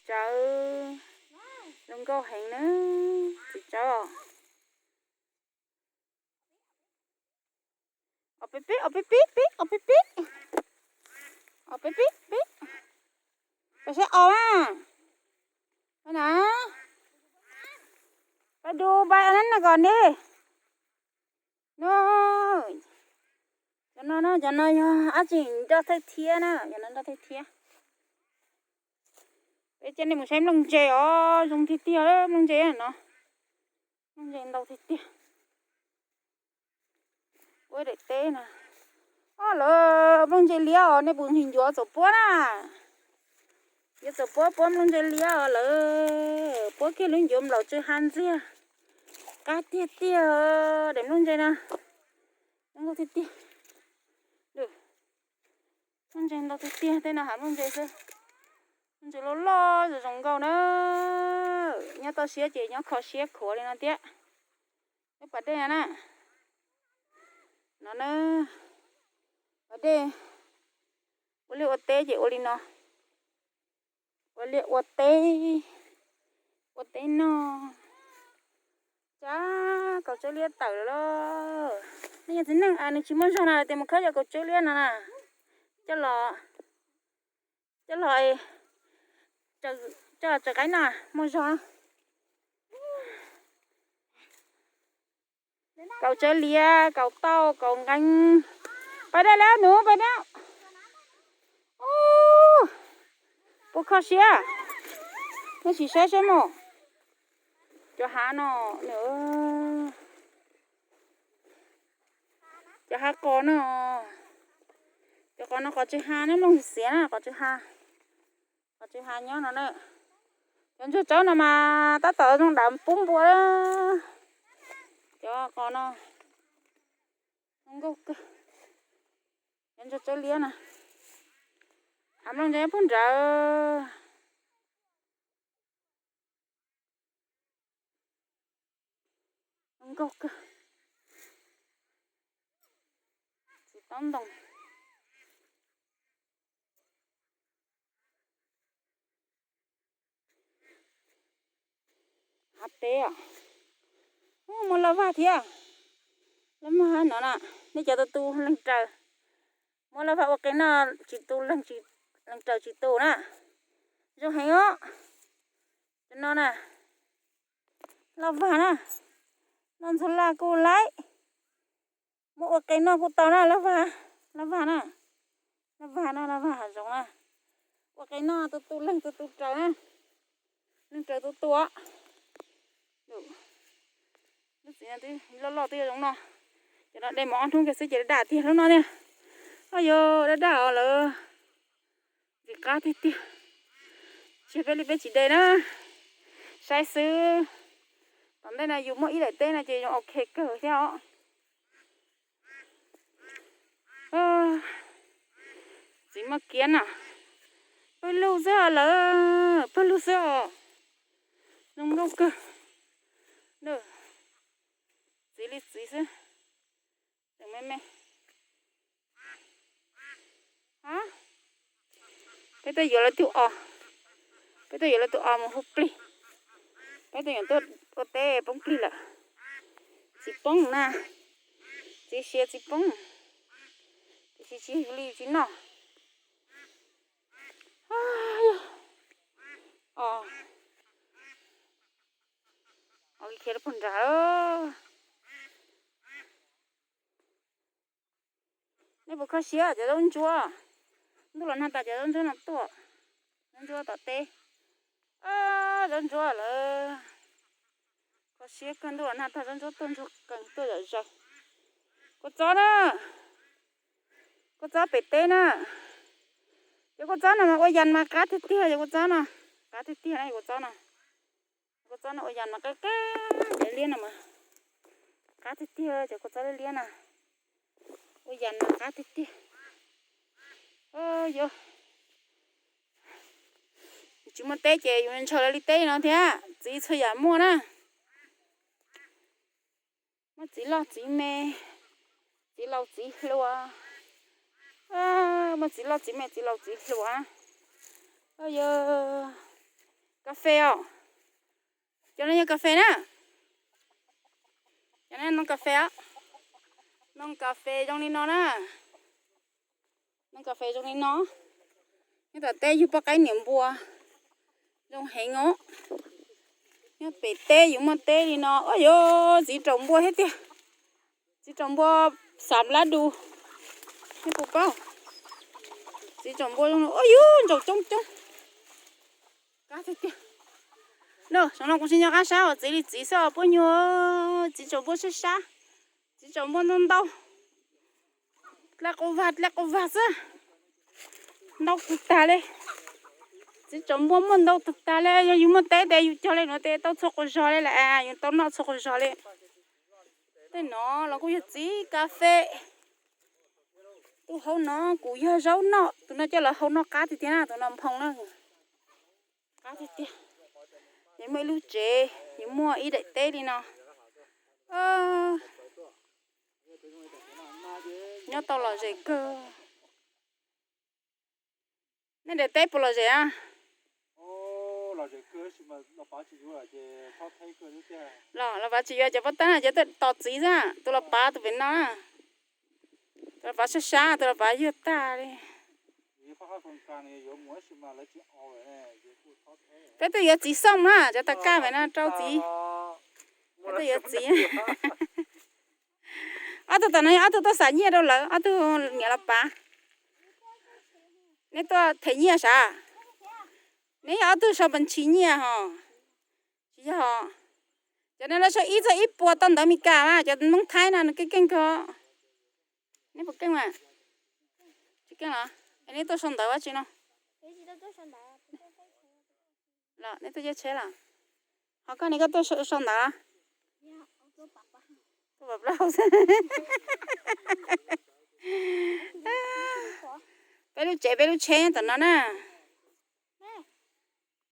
tsawv, zoo nkauj heev na, txiv tsawv. Os peb peb, os peb peb peb, os peb peb, os peb peb peb, peb saib os na, na, pab du pab na kom ne, no, cov no no, cov no yog ab tsi nroj thawj thiab na, cov no nroj thawj thiab. Peb coj nej mus saib nplooj ntse os, zoo tiag tiag mlooj ntse no, nplooj ntse ntau tiag tiag. Ua daim teb na. Os lawv, nplooj ntse liab os, nej puas nrhiav ncuav txaus puab na? Ncuav txaus puab, puab nplooj ntse liab os lawv, puab kiag lub ncuav nplaum tsw ha ntxiag, qab tiag tiag daim nplooj ntse na, zoo nkauj tiag tiag. Nplooj ntse ntau tiag tiag, tej no hav nplooj ntse xwb. Nplooj ntse loj loj zoo zoo nkauj na, nyob toj siab ces nyob kho siab khuav li no thiab. Lub pas dej no na, no na, pas dej ua liaj ua teb ces ua li no, ua liaj ua teb, ua teb noj. Cas kaus tsawb liab tawm lawm lauj. Nej yog txiv neej es nws tsis muaj zog na tias mus khawb cov kaus tsawb liab no na, coj los, coj los, coj los tsaws qaib noj muaj zog. Kaus tsawb liab, kaus tauj, kaus nqeeb. Pais dej lawm nus, pais dej. Ub, puas kho siab? Nej sim saib saib mog. Cov hav no, cov hav qos no, cov qos no qos tsw ha na, mloog xiav na, qos tsw ha. Qos tsw ha nyob no na. Cov ntsuag tsawb no mas tab tom zoo dam pub npua. Cov qos no zoo nkauj kawg. Cov ntsuag tsawb liab na, hav nplooj ntse puag nrad. Zoo nkauj kawg. Txiv taub ntoo. Hav teb os. Ub, muaj laj vag thiab. Laj vag no na, nej cov tu tu leeg raws. Muab laj vag ua qe noj tsis tu leeg, leeg raws tsis tu na. Zoo heev os. Cov no na, laj vag na, noj ntxuag laj kuj laib. Muab ua qe noj kuj tau na, laj vag, laj vag na, laj vag no, laj vag hav zoov na. Ua qe noj tu tu leeg tu tu raws na, leeg raws tu tu. Lub txiv no twb loj loj twb zoo no. Cov no de mus ob hnub kiag xwb ces daj daj tiag lub no tiag. Os yog daj daj os lawm. Ntxim qab tiag tiag. Tsis peb li peb tsis de na. Saib xwb. Tom ntej no yus muaj ib daim teb no ces zoo ok kawg thiab os. Txiv muaj kiab no. Pawg lug xwb os lawm, pawg lug xwb os. Zoo nkauj kawg. Txiv li txiv xwb. Tseem me me. Peb tuaj yuav lawv tus os, peb tuaj yuav lawv tus os mus hu plig. Peb tuaj yuav tuaj ua teb poob plig lawm. Txiv poob na, txiv siav txiv poob, tiam sis tsis yog li tsis noj. Os, khiav rau puag nrad. Nej puas kho siab cov zaub ntsuab? Ntuj los nag tas cov zaub ntsuab no tuaj. Zaub ntsuab tom teb. Zaub ntsuab lawm. Kho siab kawg, ntuj los nag tas zaub ntsuab tuaj ntsuag qees tuaj zom zaws. Kua txob na. Kua txob pem teb na. Cov kua txob no mas ua yas mas qab tiag tiag cov kua txob no. Qab tiag tiag na cov kua txob no. Kua txob no ua yas mas qab qab, cov liab no mas qab tiag tiag cov kua txob liab liab na. Ua yas mas qab tiag tiag. Yus tsis muaj teb ces yus ntshaw lawv li teb no thiab, txiv txhua yam muaj na. Muaj txiv loj txiv me, txiv laus txiv hluas. Muaj txiv loj txiv me, txiv laus txiv hluas. Yog Kas fes os. Cov no yog kas fes na. Cov no noog kas fes os. Noog kas fes zoo li no na. Noog kas fes zoo li no. Nyob tom teb yug poj qaib niam npua zoo heev os. Nyob pem teb yus muaj teb li no. Ua yuv, txiv tsaum npua thiab tiag. Txiv tsaum npua xav lab du. Neb puas paub? Txiv tsaum npua zoo, ua yuv, ntsaum coob coob. Qab tiag tiag. No, saum no kuv tsis nco qab sab os, txiv li txiv xwb os, puab nyuag txiv tsaum npua sab sab. Txiv tsaum npua ntau ntau. Dlej quas vag dlej quas vag xwb. Ntau tag tag li. Txiv tsaum npua muaj ntau tag tag li, yog yus muaj teb tes yus cog li no tes tau txhua quas zog li lawm, yus tau noj txhua quas zog li. Tej no los kuj yog txiv kas fes. Tus hauv no kuj yog zaub noj, tus no coj los hau noj qab tiag tiag na, tus no nphoo na. Qab tiag tiag. Yus muaj ib lub tsev, yus muaj ib daim teb li no. Nyob tau lom zem kawg. Nej daim teb puas lom zem a? Los, los pav tsis yuav cov pob tawb no, cov tos txiv xwb, tus los pav tus pem no na. Tus los pav sab sab, tus los pav yuag tag li. Peb tuaj yuav txiv xooj na, cov tas kaj pem no rau txiv. Peb tuaj yuav txiv. Ob tug tom no yog ob tug tuaj xam nyiaj rau lawv, ob tug niam los pav. Neb tuaj them nyiaj sav? Neb yog ob tug sau pes ntshis nyiaj hos? Tsis yog. Cov no lawv sau ib txog ib puas tau ntawv Mes Kas mas, cov Hmoob Thaib no nws keej keej kawg. Neb puas keej mas? Tsis keej los? Es neb tuaj sau ntawv ua tsi no? Los neb tuaj caij tsheb los? Ho koj ne, koj tuaj sau ntawv? Peb lub tsev peb lub tsheb nyob tom no na.